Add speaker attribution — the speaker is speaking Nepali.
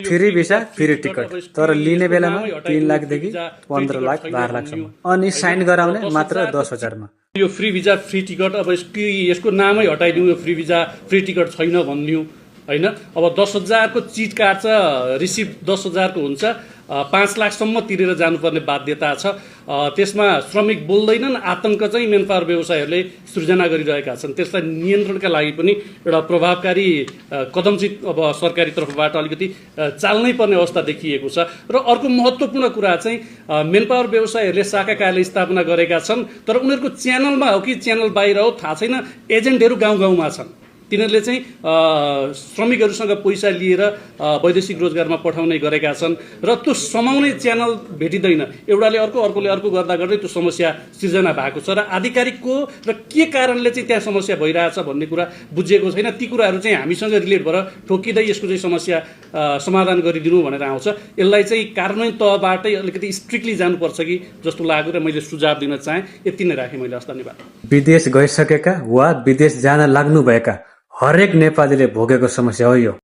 Speaker 1: फ्री भिसा फ्री टिकट तर लिने बेलामा 3 लाखदेखि 15 लाख 12 लाखसम्म अनि साइन गराउने मात्र 10,000 मा।
Speaker 2: यो फ्री भिजा फ्री टिकट अब यसको नामै हटाइदिउँ, यो फ्री भिजा फ्री टिकट छैन भनिदिउँ हैन। अब 10,000 को चिट काट्छ, रिसिप्ट 10,000 को हुन्छ, 5 लाखसम्म तिरेर जानुपर्ने बाध्यता छ। त्यसमा श्रमिक बोल्दैनन्, आतंक चाहिँ मेन पावर व्यवसायहरूले सृजना गरिरहेका छन्। त्यसलाई नियन्त्रणका लागि पनि एउटा प्रभावकारी कदम चाहिँ अब सरकारी तर्फबाट अलिकति चाल्नै पर्ने अवस्था देखिएको छ। र अर्को महत्त्वपूर्ण कुरा चाहिँ मेन पावर व्यवसायहरूले शाखा कार्यालय स्थापना गरेका छन्, तर उनीहरूको च्यानलमा हो कि च्यानल बाहिर हो थाहा छैन, एजेन्टहरू गाउँ गाउँमा छन्। तिनीहरूले चाहिँ श्रमिकहरूसँग पैसा लिएर वैदेशिक रोजगारमा पठाउने गरेका छन् र त्यो समाउने च्यानल भेटिँदैन। एउटाले अर्को, अर्कोले अर्को गर्दा गर्दै त्यो समस्या सृजना भएको छ र आधिकारिकको र के कारणले चाहिँ त्यहाँ समस्या भइरहेछ भन्ने कुरा बुझिएको छैन। ती कुराहरू चाहिँ हामीसँग रिलेट भएर ठोकिँदै यसको चाहिँ समस्या समाधान गरिदिनु भनेर आउँछ। यसलाई चाहिँ कार्यान्वयन तहबाटै अलिकति स्ट्रिक्टली जानुपर्छ कि जस्तो लाग्यो र मैले सुझाव दिन चाहेँ। यति नै राखेँ मैले। हस्, धन्यवाद।
Speaker 1: विदेश गइसकेका वा विदेश जान लाग्नुभएका हरेक नेपालीले भोगेको समस्या हो यो।